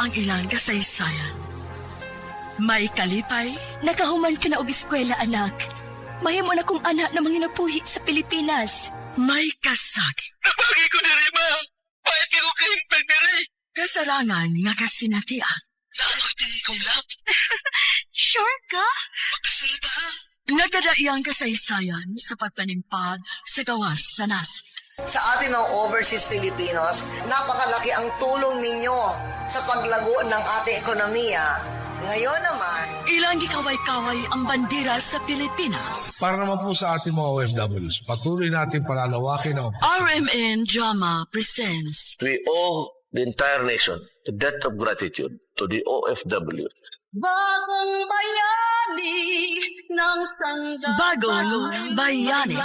ang ilang kasaysayan. May kalipay, Nakahuman ka na og eskwela, anak. Mahimo na kong anak na manginabuhi sa Pilipinas. May kasagit. Pagi ko diri, ma. Pahit ko kahimpag diri. Kasarangan nga kasinatian. Naanoy tingi kong love. Sure ka? Makasalita ha. Nagkadaiyang kasaysayan sa pagpanimpag sa gawas sa nasod. Sa ating mga overseas Filipinos, napakalaki ang tulong ninyo sa paglago ng ating ekonomiya. Ngayon naman, Ilang gikaway-kaway ang bandera sa Pilipinas. Para naman po sa ating mga OFWs, patuloy natin palalawakin ang RMN Drama presents We owe the entire nation a debt of gratitude to the OFW. Bagong bayani ng sangga. Bagong Bayani.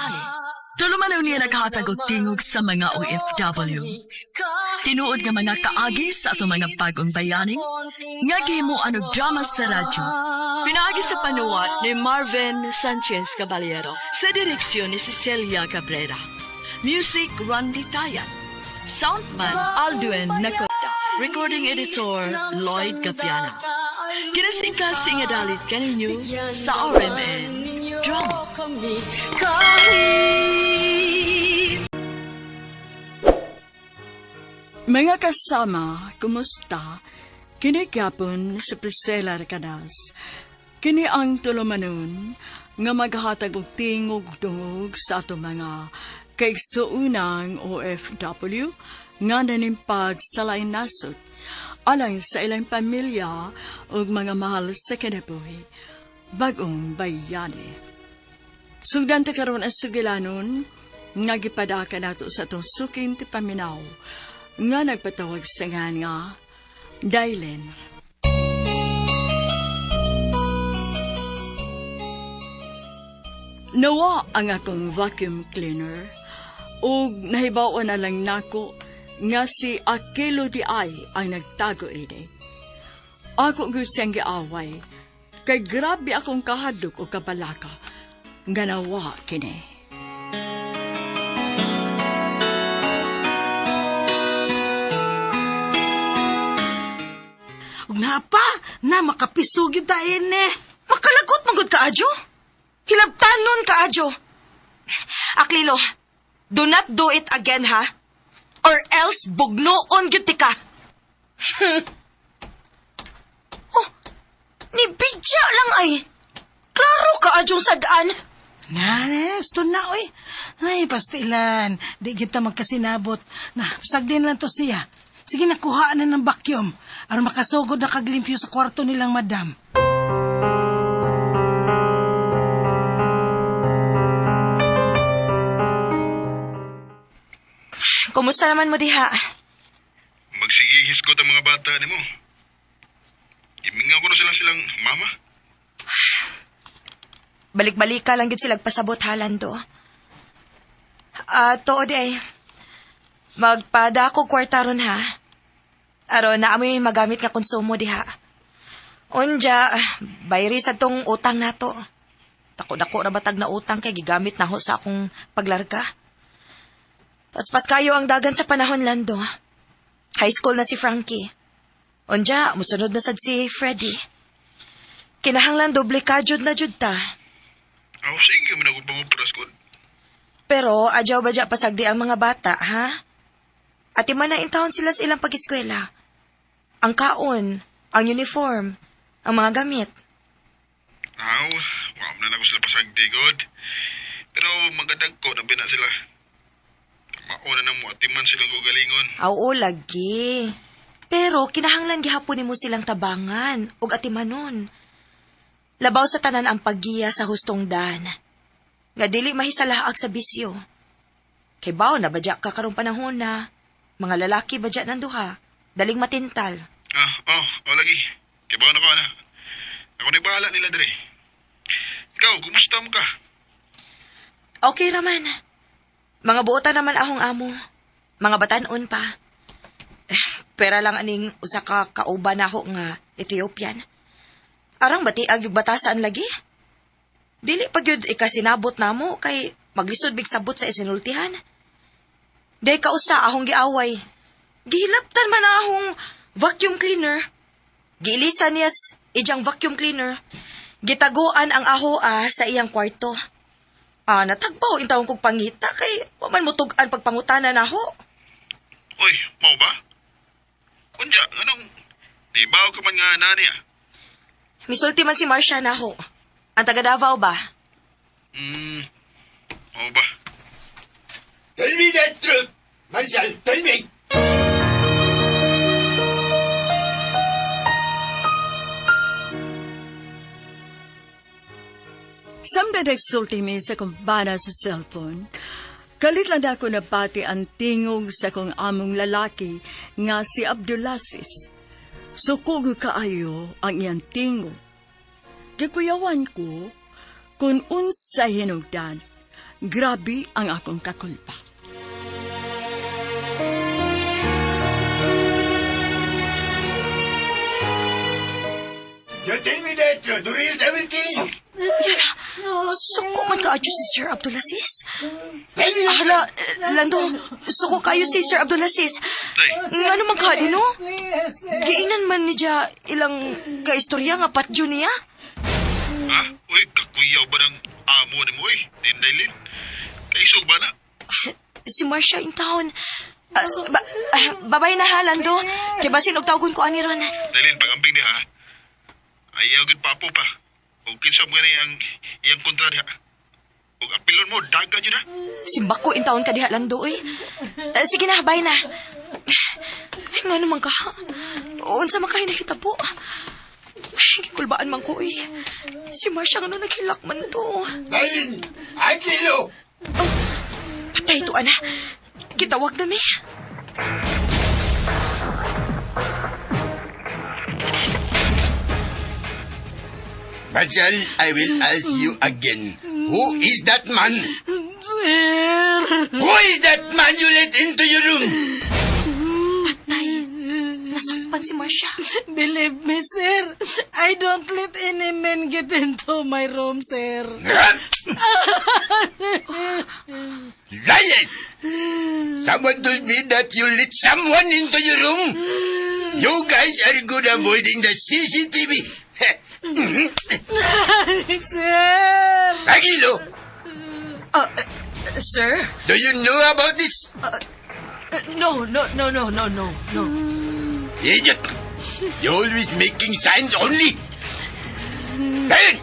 Tulumanon niya naghatag og tingog sa mga OFW. Tinuod nga mga kaagi sa atong mga bagong bayani nga gihimuan og drama sa radyo. Pinaagi sa panuwat ni Marvin Sanchez Caballero sa direksyon ni Cecilia Cabrera. Music, Randy Tayan. Soundman, Aldwin Nakota. Recording editor, Lloyd Gapiana. Kinasingkasing nga dalit kaninyo sa RMN Drama. Kami kahit Mga kasama, kumusta? Kini gyapon si Priscilla Recadas. Kini ang tulumanon nga maghatag og tingog dungog sa ato mga kaigsuunang OFW nga nanimpag sa laing nasod alang sa ilang pamilya ug mga mahal sa kinabuhi. Bagong bayani. Sugdan ta karon ang sugilanon nga gipadaka nato sa atong suking ti paminaw nga nagpatawag sa nga nga Dailen. Nawa ang akong vacuum cleaner ug nahibaw-an na lang nako nga si Akilo di ay ang nagtago ini. Ako gyud siyang giaway kay grabe akong kahadlok og kabalaka nga nawa kini. Ug naa pa, na makapiso gyud ta ini. Makalagot man gud ka, Adyo. Hilabtanon ka, Adyo. Aklilo, do not do it again, ha? Or else bugnoon gyud ti ka. Oh, ni bidya lang ay. Klaro ka, Adyong sagaan. Na, na, na, oy. Ay, pastilan. Di kita magkasinabot. Na, sagdin lang to siya. Sige, nakuha na ng vacuum. Aron makasugod na kaglimpyo sa kwarto nilang madam. Kumusta naman mo diha? Magsige hisgot ang mga bata nimo. Imingaw ko na sila silang mama. Balik-balika lang gyud silag pasabot ha, Lando. Ah, tuod ay. Magpada ko kwarta ron ha. Aron na amoy magamit nga konsumo diha. Unja, bayri sa tong utang nato. Dako-dako ra batag na utang kay gigamit na ho sa akong paglarga. Paspas kayo ang dagan sa panahon, Lando. High school na si Frankie. Unja, musunod na sad si Freddy. Kinahanglan doble ka jud na jud ta. Aw, sige man ako pangupras ko. Pero adyaw badya pasagdi ang mga bata, ha? Ati man na intawon sila sa ilang pag-eskwela. Ang kaon, ang uniform, ang mga gamit. Aw, wa man na ako sila pasagdi god. Pero magadag ko na bina sila. Mauna na mo atiman silang gugalingon. Aw, lagi. Pero kinahanglan gihapon nimo silang tabangan ug atimanon. Labaw sa tanan ang paggiya sa hustong dan. Nga dili mahisalaag sa bisyo. Kay baw na badya ka karong panahon na mga lalaki badya nang duha, daling matintal. Ah, oh, oh lagi. Kay na ko ana. Ako na bahala nila diri. Ikaw, kumusta mo ka? Okay raman. Mga buotan naman ahong amo. Mga batanon pa. Eh, pera lang aning usa ka kauban nako nga Ethiopian. Arang batiag yung batasan lagi. Dili pa gyud ikasinabot namo kay maglisod big sabot sa isinultihan. Day kausa ahong giaway. Gihilaptan man ahong Vacuum cleaner. Giilisa niya ijang vacuum cleaner. Gitaguan ang ahoa sa iyang kwarto. Ah, natagbaw intawon kog pangita kay wa man mutug-an pagpangutana naho. Uy, mao ba? Unya, anong nibaw ka man nga nani ah? Misulti man si Marcia naho. Ang taga Davao ba? Mao ba? Tell me the truth, Marshal, tell me. Samtang nagsulti mi sa kong bana sa cellphone, kalit lang ako nabati ang tingog sa kong among lalaki nga si Abdulaziz. Sukog kaayo ang iyang tingog. Gikuyawan ko kung unsa hinugdan, grabe ang akong kakulpa. You tell me the truth, or else I will kill you. Suko man kaadyo si Sir Abdulaziz. Tell me the Hala, Lando, suko kayo si Sir Abdulaziz. Tay, Ngano man ka no? Please, sir. Giinan man ni Ja ilang kaistorya nga patyo niya. ha? Uy, kakuyaw ba ng amo ni mo, uy? Nindailin. Kaisog ba na? Si Marcia in town. Ah, babay na ha, Lando. Kay basin og tawgon ko ani ron. Dailin, pag-amping niya, ha? Ayaw gud papo pa. O kinsa mo gani ang iyang kontra diha. Og apilon mo, dagan yun ha. Simbako in town ka diha, Lando, oy. Sige na, bye na. Ay, nga naman ka. Unsa man kayo nahitabo. Ay, gikulbaan man ko, oy. Si Marcia nga naghilak man to. Darling, I kill you. Oh, patay to, ana. Gitawag na mi. Marshal, I will ask you again. Who is that man? Sir. Who is that man you let into your room? Patay. Nasakpan si Marcia. Believe me, sir. I don't let any men get into my room, sir. Liar! Someone told me that you let someone into your room. You guys are good avoiding the CCTV. Sir. Aguilo, Sir? do you know about this? No, no, no, no, no, no, no. Idiot! You're always making signs only. Then,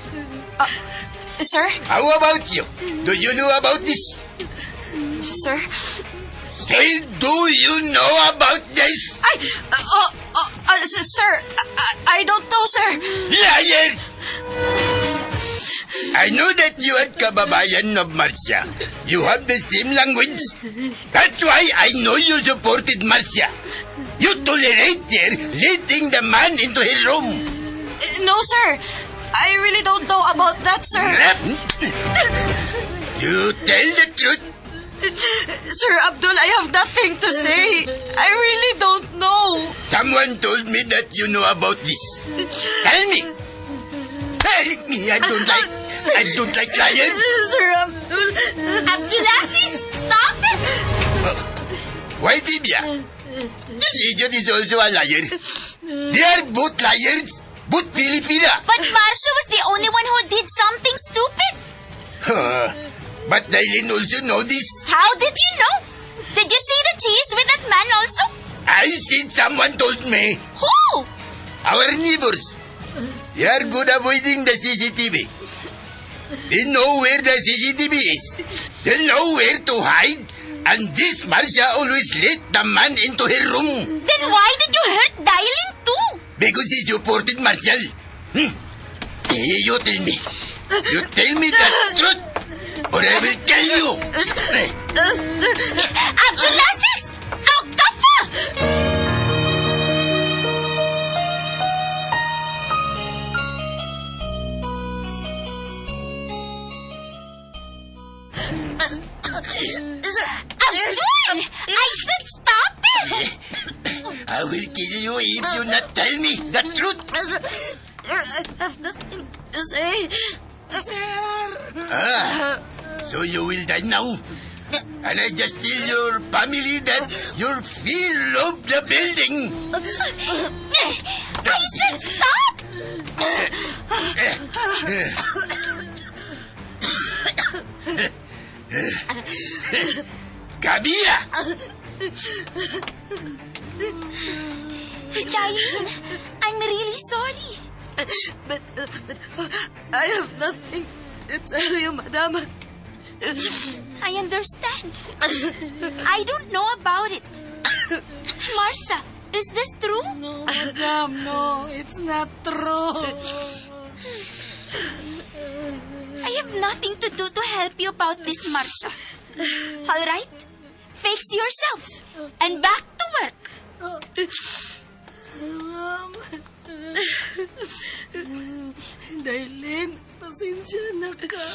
Sir? how about you? Do you know about this? Sir? Say, do you know about this? Ay! Oh, oh, sir, I don't know, sir. Liar! I know that you are kababayan of Marcia. You have the same language. That's why I know you supported Marcia. You tolerate her letting the man into her room. No, sir. I really don't know about that, sir. You tell the truth. Sir Abdul, I have nothing to say. I really don't know. Someone told me that you know about this. Tell me. Tell me. I don't like liars. Sir Abdul. Abdulaziz, stop it! Why, Tibia? This idiot is also a liar. They are both liars, both Filipina. But Marcia was the only one who did something stupid. Huh. But Dailin also know this. How did you know? Did you see the cheese with that man also? I said someone told me. Who? Our neighbors. They are good avoiding the CCTV. They know where the CCTV is. They know where to hide. And this Marcia always let the man into her room. Then why did you hurt Dylan too? Because he supported Martial. You tell me. You tell me the truth, or I will kill you. Abdulaziz! Out Abdul! I said stop it! I will kill you if you not tell me the truth. I have nothing to say. Ah, so you will die now. And I just tell your family that you're feel of the building. I said stop! Camilla! Darlene, I'm really sorry. But I have nothing to tell you, madam. I understand. I don't know about it. Marcia, is this true? No, madam, no. It's not true. I have nothing to do to help you about this, Marcia. All right? Fix yourselves and back to work. Ma'am. Dailin, pasensya na ka.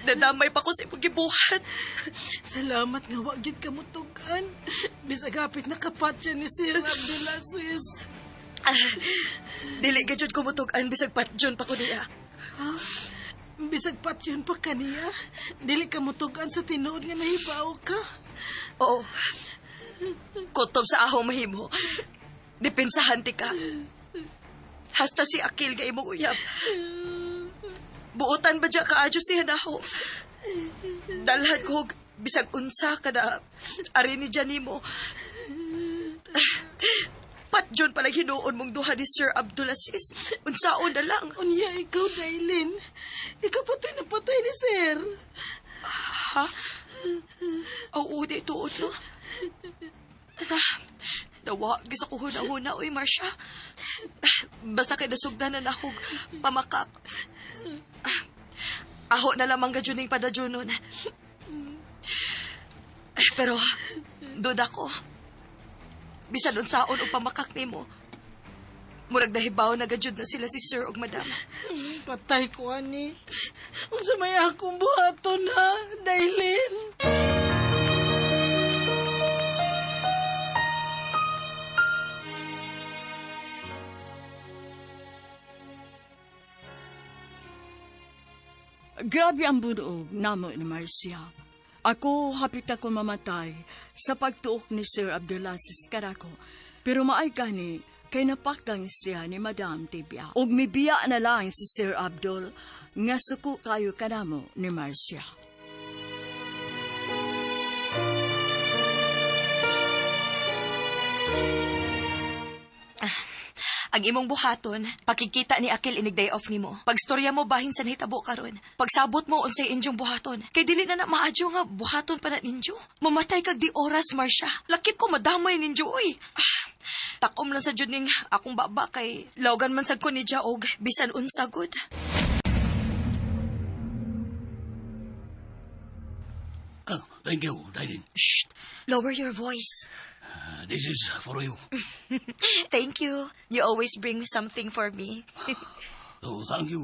Nadamay pa ko sa imong gibuhat. Salamat nga wa gyud ka mutug-an. Bisag hapit nakapatya ni Sir Abdulaziz. Ah, dili ka jud ko mutug-an bisag patjon pa ko niya. Ha? Bisag patyon pa kaniya. Dili ka mutug-an sa tinuod nga nahibaw ka. Oo. Kutob sa ahong mahimo. Depensahan ti ka. Hasta si Akil ga imong uyab. Buotan ba dya kaadyo siya naho? Dalhan ko og bisag unsa kada ari ni Janimo. Patjon pala hinuon mong duha ni Sir Abdulaziz. Unsaon na lang. Unya, ikaw, Dailin. Ikaw patay na patay ni Sir. Ha? Oo, di tuod, no? Tara, dawa, gisa ko huna-huna, uy, Marcia. Basta kay nasugdan na akong pamakak. Aho na lamang gajuning padajunon. Pero, duda ko. Bisan unsaon og pamakak nimo. Murag nahibaw na gajud na sila si Sir ug Madam. Patay ko, ani. Unsa may akong buhaton, ha, Dailin? Grabe ang bunog namo ni Marcia. Ako hapit ako mamatay sa pagtuok ni Sir Abdulaziz kanako. Pero maay gani kay napakang siya ni Madam Tibia. Og mibiya na lang si Sir Abdul nga suko kayo kanamo ni Marcia. Ang imong buhaton, pakikita ni Akil inig day off nimo. Pagstorya mo bahin sa nahitabo karon. Pagsabot mo unsay inyong buhaton. Kay dili na na maadyo nga buhaton pa na ninyo. Mamatay kag di oras, Marcia. Lakip ko madamay ninyo oy. Ah, takom lang sa jud ning akong baba kay lawgan man sad ko ni og bisan unsa gud. Oh, thank you, Dailin. Shh! Lower your voice. This is for you. Thank you. You always bring something for me. Oh, thank you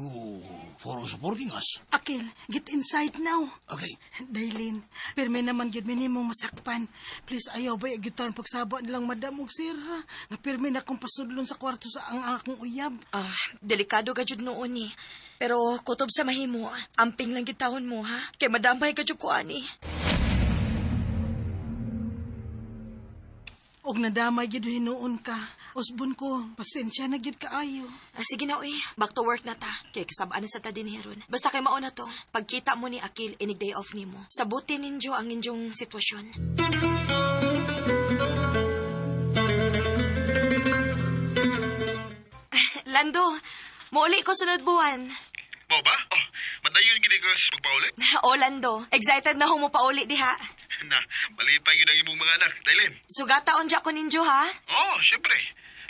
for supporting us. Akil, get inside now. Okay. Dailin, pirmi naman gyud mi nimong masakpan. Please ayaw ba gyud pagsaba nilang madam ug sir ha. Nga pirmi na akong pasudlon sa kwarto sa ang akong uyab. Ah, delikado ka jud noon eh. Pero kutob sa mahimo, amping lang gitawon mo ha. Kay madamay ka jud ko ani. Og nadamay gyud hinuon ka. Usbon ko, pasensya na gyud kaayo. Ah, sige na uy, back to work na ta. Kay kasabaan na sa ta din heron. Basta kay mao na to. Pagkita mo ni Akil inig day off nimo. Sabutin ninyo ang inyong sitwasyon. Lando, muuli ko sunod buwan. Mao ba? Oh, madayon gid ko sa pagpauli. O Lando, excited na ho mo pauli diha. Na, malipay gyud ang imong mga anak, Dailin. Sugataon dya ko ninyo ha. Oh, syempre.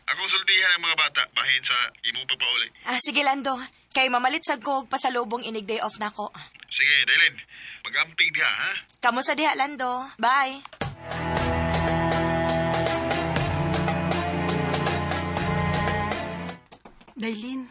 Akong sultihan ang mga bata bahin sa imong pagpauli. Ah, sige Lando, kay mamalit sad ko og pasalubong inig day off nako. Sige, Dailin. Magamping diha, ha? Kamo sa diha Lando. Bye. Dailin,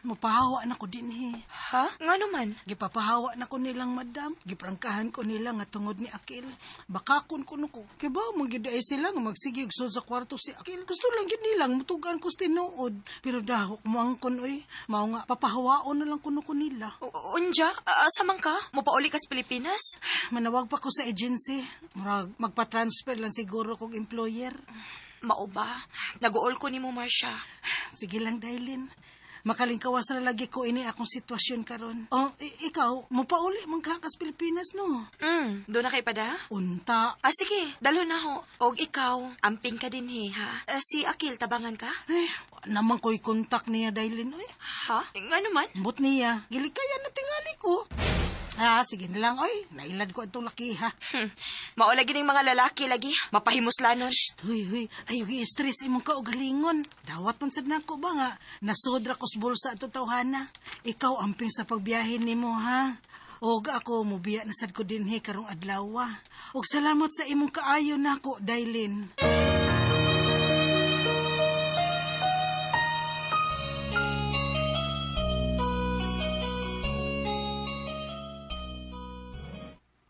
Mapahawa na ko dinhi. Ha? Ngano man? Gipapahawa na ko nilang madam. Giprangkahan ko nila nga tungod ni Akil. Bakakon ko ko. Kay ba man gid ay sila nga magsige og sud sa kwarto si Akil. Gusto lang gid nilang mutugan ko sa tinuod. Pero dahok mo ang kon oy. Mao nga papahawaon na lang kuno ko nila. Unja, asa man ka? Mopauli ka sa Pilipinas? Manawag pa ko sa agency. Murag magpa-transfer lang siguro kog employer. Mao ba? Naguol ko nimo, Marcia. Sige lang, Dailin. Makalingkawas na lagi ko ini akong sitwasyon karon. Oh, ikaw, mopauli man ka kas Pilipinas, no? Doon na kay pada? Unta. Ah, sige, dalo na ho. Og ikaw, amping ka din he, ha? Si Akil, tabangan ka? Ay, naman ko'y kontak niya, Dailin, oy. Ha? Ngano man? Ambot niya. Gilikaya na tingali ko. Ah, sige na lang, oy. Nailad ko itong laki, ha? Mao lagi ning mga lalaki lagi. Mapahimuslanon. Huy, huy. Ay, stress imong kaugalingon. Dawat man sad nako ba nga? Nasodra ko sa bulsa ato tawhana. Ikaw amping sa pagbiyahe nimo, ha? Og ako, mubiya na sad ko dinhi karong adlaw. Og salamat sa imong kaayo nako, Dailin.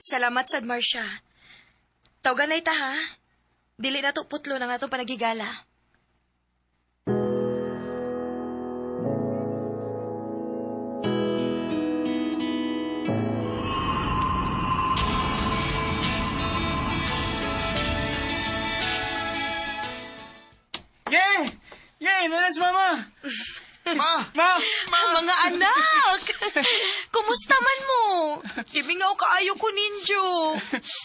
Salamat sad, Marcia. Tawgan na ita, ha? Dili na to putlo na nga itong panagigala. Yeah! Yeah! Nanas, Mama! Ma! Ma! Ma! Mga anak! Kumusta man mo? Imingaw kaayo ko ninyo.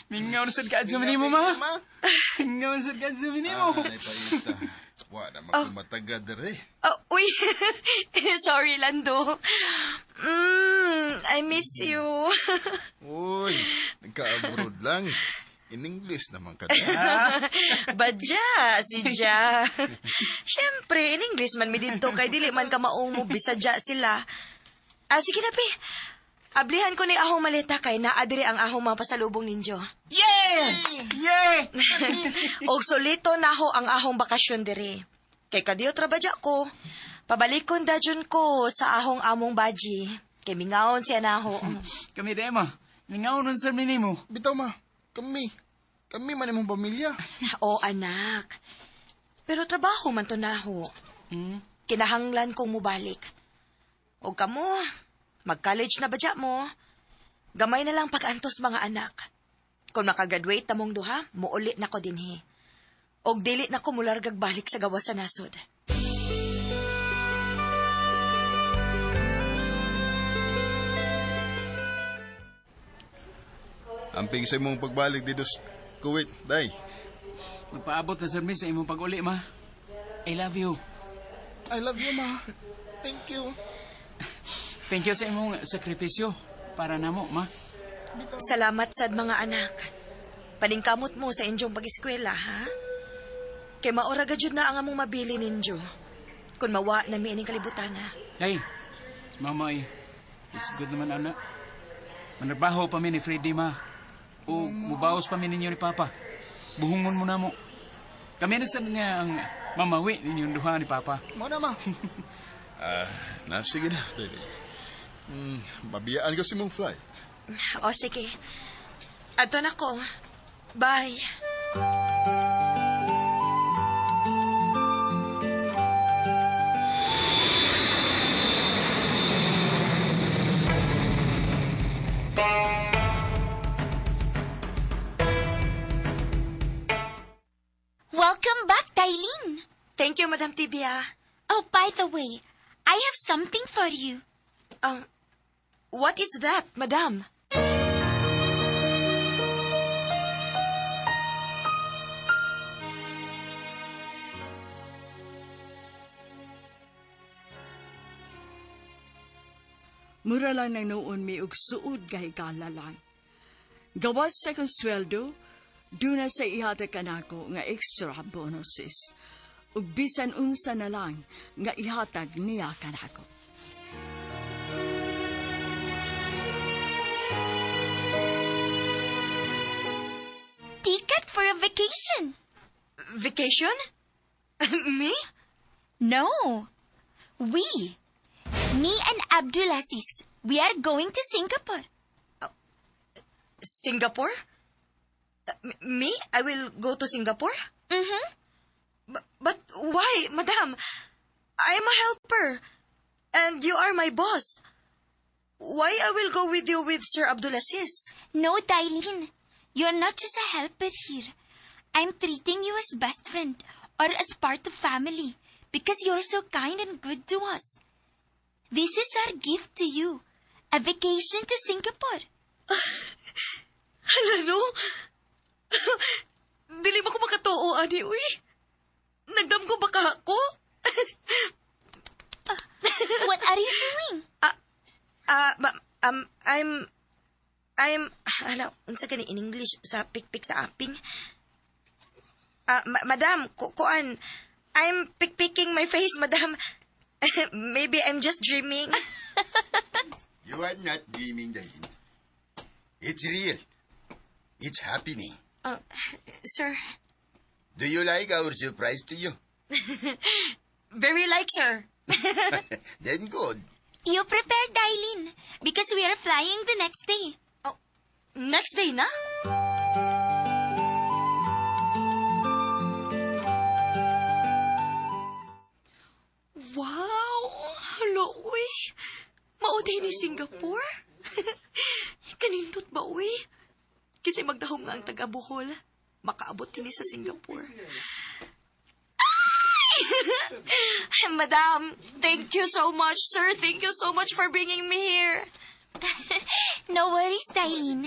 Mingaw na sad kaadto nimo, Ma. Mingaw na sad kaadto nimo. Ay, paita. Wa na magkumatagad dere. Oh, uy. Sorry, Lando. I miss you. Uy, nagka-abroad lang. In English naman ka. Badya, si Ja. Siyempre, in English man mi dito kay dili man ka maong mo bisadya sila. Ah, sige na, pi. Ablihan ko ni ahong maleta kay naadiri ang ahong mga pasalubong ninyo. Yeah! Yeah! Og solito na ho ang ahong bakasyon diri. Kay kadiyo trabadya ko. Pabalikon dajon ko sa ahong among baji. Kay mingaon siya naho. Kami de, Ma. Mingaon nun sa minimo. Bitaw, Ma. Kami. Kami man imong pamilya. O anak. Pero trabaho man to naho. Kinahanglan kong mubalik. O kamo, mag-college na badya mo. Gamay na lang pag-antos mga anak. Kung makagraduate na mong duha, muuli na ko dinhi. Og dili na ko mulargag balik sa gawas sa nasod. Amping sa imong pagbalik dito sa Kuwait, day. Magpaabot na sir mi sa imong pag-uli, Ma. I love you. I love you, Ma. Thank you. Thank you sa imong sakripisyo para namo, Ma. Salamat sad mga anak. Paningkamot mo sa inyong pag-eskwela, ha? Kay maora gajud na ang among mabili ninyo. Kung mawa na mi ining kalibutan, ha? Ay, si Mama ay is good naman, anak. Manarbaho pa mi ni Freddy, Ma. O mubaos pa mi ninyo ni Papa. Buhungon mo na mo. Kami na sa niya ang mamawi ninyong duha ni Papa. Mo na, Ma. Na, sige na, dali. Mabiyaan ko si mong flight. O, sige. Ato na ko. Bye. Welcome back, Dailin. Thank you, Madam Tibia. Oh, by the way, I have something for you. What is that, Madam? Mura lang nang noon may ugsuod gahigala lang. Gawas sa akong sweldo, doon na sa ihatag kanako nga extra bonuses. Ug bisan unsa na lang nga ihatag niya kanako. Ticket for a vacation. Vacation? Me? No. We. Me and Abdulaziz, we are going to Singapore. Singapore? Me? I will go to Singapore? Mm-hmm. But why, madam? I'm a helper. And you are my boss. Why I will go with you with Sir Abdulaziz? No, Dailin. You're not just a helper here. I'm treating you as best friend or as part of family because you're so kind and good to us. This is our gift to you. A vacation to Singapore. Hala, no? Dili ba ko makatuo, ani, uy? Nagdamgo ba ka ako? What are you doing? I'm, hala, unsa gani in English sa pikpik sa aping? Madam, kuan, I'm pikpiking my face, madam. Maybe I'm just dreaming. You are not dreaming, Dailin. It's real. It's happening. Sir. Do you like our surprise to you? Very like, sir. Then good. You prepare, Dailin, because we are flying the next day. Oh, next day na? Wow! Hala, uy. Mao diay ni Singapore? Kanindot ba, uy? Kasi magdahom nga ang taga-Bohol. Makaabot kini sa Singapore. Ay! Madam, thank you so much, sir. Thank you so much for bringing me here. No worries, Dailin.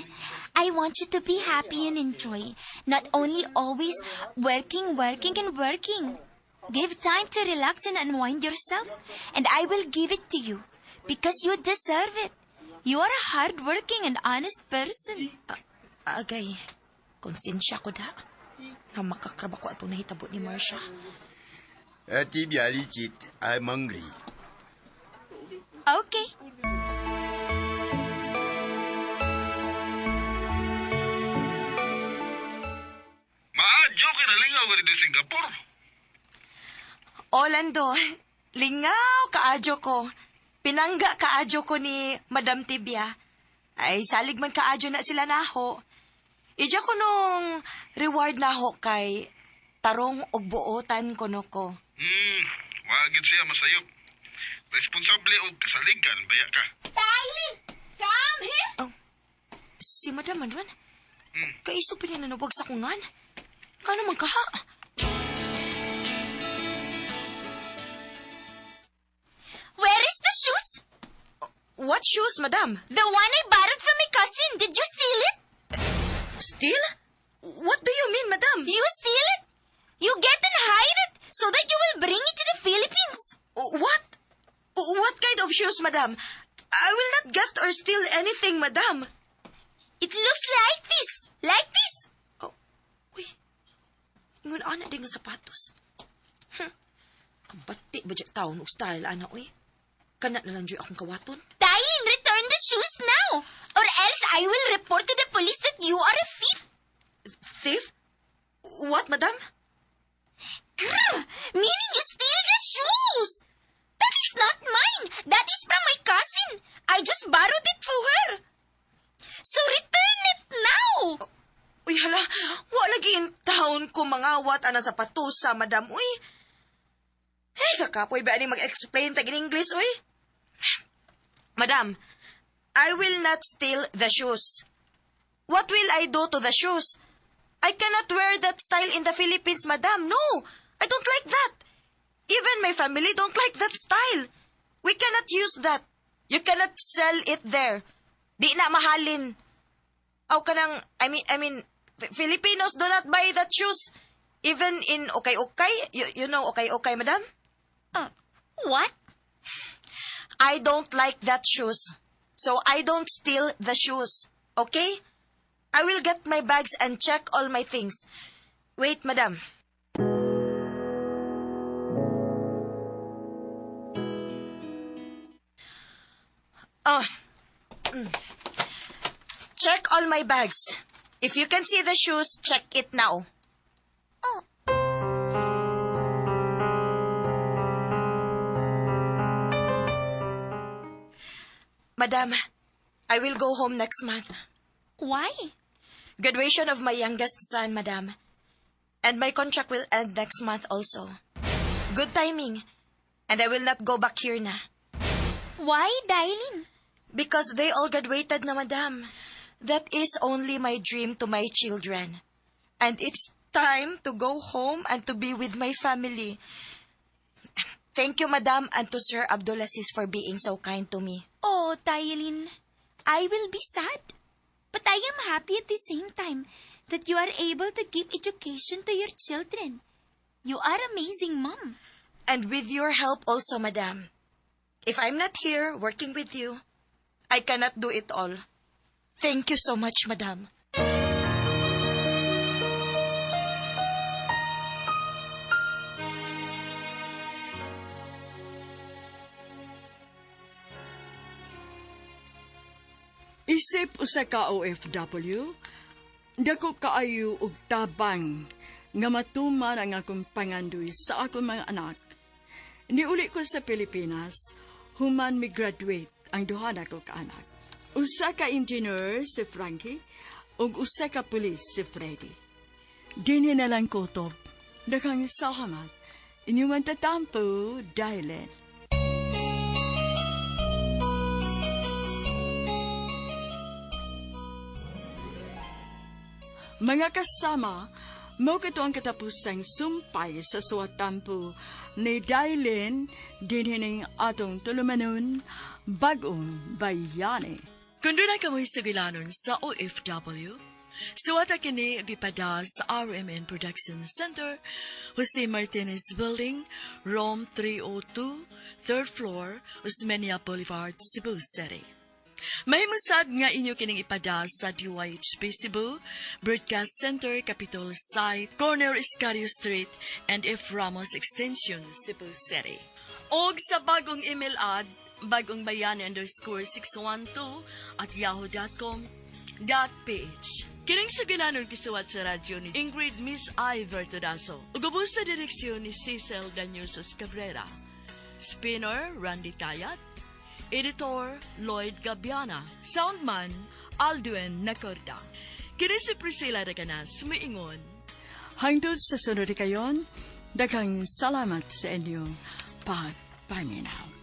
I want you to be happy and enjoy. Not only always working, working, and working. Give time to relax and unwind yourself, and I will give it to you because you deserve it. You are a hardworking and honest person. Agay, konsensya ko da. Nga makakraba ko atong nahitabo ni Marcia. Tibia, legit, I'm hungry. Okay. Maadyo kay nalingaw ka dito Singapore. Orlando, lingaw kaadyo ko. Pinangga kaadyo ko ni Madam Tibia. Ay, salig man kaadyo na sila naho. Ija ko nung reward naho kay tarong og buotan kuno ko. Wagid siya masayop. Responsable og kasaligan baya ka. Dailin, come here. Oh, si Madam Manwan? Kaisog pa niya nanawag sa kungan. Ano man kaha? Where is the shoes? What shoes, madam? The one I borrowed from my cousin. Did you steal it? Steal? What do you mean, madam? You steal it? You get and hide it so that you will bring it to the Philippines. What? What kind of shoes, madam? I will not get or steal anything, madam. It looks like this. Like this. Oh, uy. Ingon ana din nga sapatos. Kabati ba dya taon og style, ana, uy? Kana na lang dyan akong kawaton. Dailin, return the shoes now, or else I will report to the police that you are a thief. Thief? What, madam? Grr! Meaning you steal the shoes! That is not mine! That is from my cousin! I just borrowed it for her! So return it now! Uy, hala, wa lagi in town ko mangawat ana sapatos sa madam, uy. Hey, kakapoy ba ani mag-explain tag in English, uy? Madam, I will not steal the shoes. What will I do to the shoes? I cannot wear that style in the Philippines, madam. No, I don't like that. Even my family don't like that style. We cannot use that. You cannot sell it there. Di na mahalin. Aw kanang, I mean, Filipinos do not buy that shoes. Even in okay okay, you know okay okay, madam? What? I don't like that shoes. So I don't steal the shoes. Okay? I will get my bags and check all my things. Wait, madam. Oh. Check all my bags. If you can see the shoes, check it now. Oh. Madam, I will go home next month. Why? Graduation of my youngest son, madam. And my contract will end next month also. Good timing. And I will not go back here na. Why, Dailin? Because they all graduated na, madam. That is only my dream to my children. And it's time to go home and to be with my family. Thank you, madam, and to Sir Abdulaziz for being so kind to me. Oh, Dailin, I will be sad. But I am happy at the same time that you are able to give education to your children. You are amazing, mom. And with your help also, madam. If I'm not here working with you, I cannot do it all. Thank you so much, madam. Isip usa ka OFW, dako kaayo og tabang nga matuman ang akong pangandoy sa akong mga anak. Niuli ko sa Pilipinas, human mi graduate ang duha nako ka anak. Usa ka engineer si Frankie ug usa ka pulis si Freddy. Dinhi na lang kutob. Daghang salamat. Inyong tatampo, Dylan. Mga kasama, mao kato ang katapusang sumpay sa suwatampo ni Dailin dinhining atong tulumanon, Bagong Bayani. Kung doon ay kamoy sugilanon sa OFW, suwata kini gipada sa RMN Production Center, Jose Martinez Building, Room 302, 3rd floor, Osmeña Boulevard, Cebu City. Mahimusad nga inyo kining ipada sa DYHP Cebu, Broadcast Center, Capitol Site, Corner Escario Street, and F. Ramos Extension, Cebu City. Og sa bagong email ad, bagongbayani_612@yahoo.com.ph. Kining sugilanon gisuwat sa radyo ni Ingrid Miss I. Vertudaso. Ug ubos sa direksyon ni Cecil Danyusos Cabrera. Spinner, Randy Tayat. Editor, Lloyd Gabiana. Soundman, Aldwin Nacorda. Kini si Priscilla Recanas, sumiingon. Hangtod sa sunod kayon, daghang salamat sa inyong pagpaminaw.